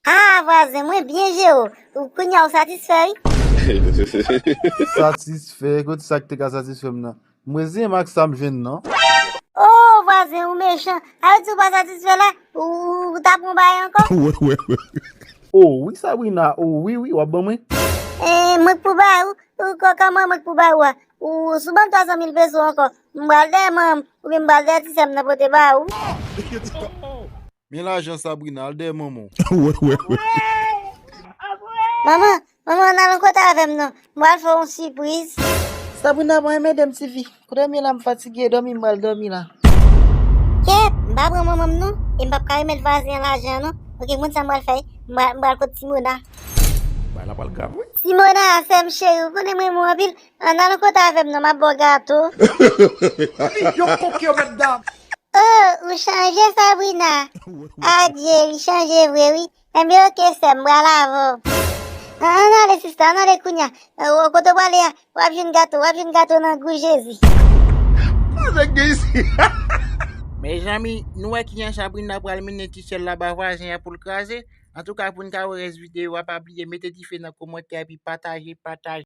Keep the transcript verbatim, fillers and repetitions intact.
Ah, vwazen, mwen byen jere w. Ou kounye a ou satisfè, wi. Satisfè? Kote sa k te ka satisfè m nan? Mwen zen ak sa m jwenn nan. Oh, vwazen, ou mechan. A vle di ou pa satisfè la? Ou, ou ta pran bay ankò? Oh, wi, Sabrina. Oh, wi, wi, w ap ban mwen? Eh, mwen k pou bay ou. Ou kò kòman mwen k pou bay ou a? Ou sou ban m twa san mil peso ankò. M pral dèyè manman m, oubyen m pral dèyè ti sè m nan pote ba ou. Men lajan Sabrina, al dèyè manman w. Manman, manman, ann al yon kote avè m non. M pral fè w yon sipriz. Sabrina, bon, enmède m tifi. Kote m ye la, m fatige, dòmi m pral dòmi la. Kèt, m pa pran manman m non. E m p ap ka remèt vwazen an lajan an non. Ok, konn sa m pral fè? M pral, m pral kot Simona. Bay la pral grav, wi. Simona, sè m cheri, ou konnen m renmen w anpil. Ann al yon kote avè m non, m ap ba w gato. Yo koke yo mèt dam. Oh, ou chanje Sabrina. Adye, li chanje vre wi. Enben ok sè m, m pral avè w. Ann ale sista, ann ale kounye a. Kote w prale a, w ap jwenn gato, w ap jwenn gato nan gou Jezi. Nèg gen isi. Mezanmi, nou wè kijan Sabrina pral mennen ti sè l la ba vwazen an pou l kraze? Antouka, pou n ka wè rès videyo a, pa bliye mete dife nan kòmantè epi pataje, pataje.